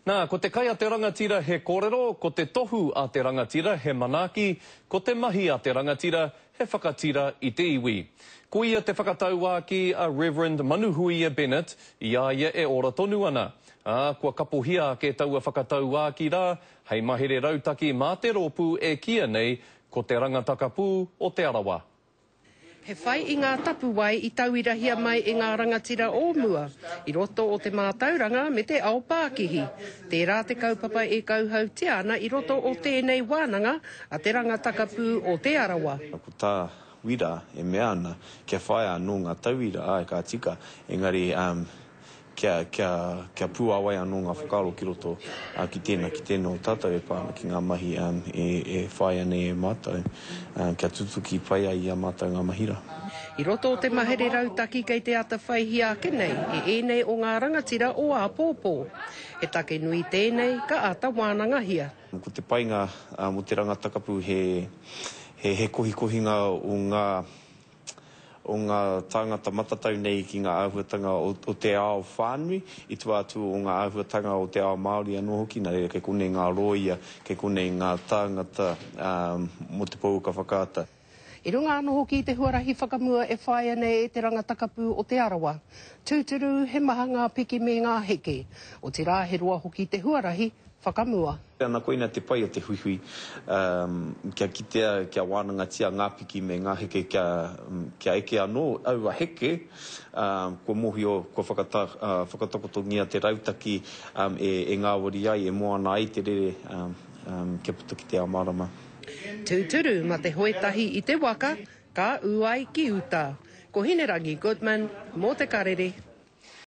Nā, ko te kai a te rangatira he kōrero, ko te tohu a te rangatira he manaaki, ko te mahi a te rangatira he whakatira i te iwi. Ko ia te whakatauākī a Reverend Manuhuia Bennett i a ia e ora tonu ana, ā, kua kapohia ake taua whakatauākī rā hei mahere rautaki mā te rōpū e kīia nei ko Te Rangatakapū o Te Arawa. He whai i ngā tapuwae i tauirahia mai e ngā rangatira o mua i roto o te mātauranga me te ao pākihi. Tērā te kaupapa e kauhautia ana i roto o tēnei wānanga a Te Rangatakapū o Te Arawa. Ko tā Wira e mea ana, kia whaia anō ngā tauira, āe ka tika, engari kia, kia, kia puāwai anō ngā whakaaro ki roto ki tēnā, ki tēnā o tātou e pā ana ki ngā mahi e, e whāia nei e mātou, kia tutuki pai ai i a mātou ngā mahi rā. I roto o te mahere rautaki kei te atawhaihia ake nei e ēnei o ngā rangatira o āpōpō. He take nui tēnei ka āta wānangahia. Ko te painga mō te rangatakapu he, he, he kohikohinga o ngā o ngā tāngata matatau nei ki ngā āhuatanga o te ao whānui, i tua atu o ngā āhuatanga o te ao Māori anō hoki, nā reira kei konei ngā rōia, kei konei ngā tāngata mō te pouaka whakaata. I runga anō hoki i te huarahi whakamua e whāia nei e te rangatakapū o Te Arawa. Tūturu, he maha ngā piki me ngā heke, otirā he roa hoki te huarahi whakamua. Ana koina te pai o te huihui, kia kitea, kia wānangatia ngā piki me ngā heke kia, kia eke anō aua heke, kua mōhio, kua whakata, whakatakotongia te rautaki e ngāwari ai, e moana ai te rere kia puta ki te ao mārama. Tūturu, ma te hoe tahi i te waka, ka ū ai ki uta. Ko Hinerangi Goodman, mō Te Karere.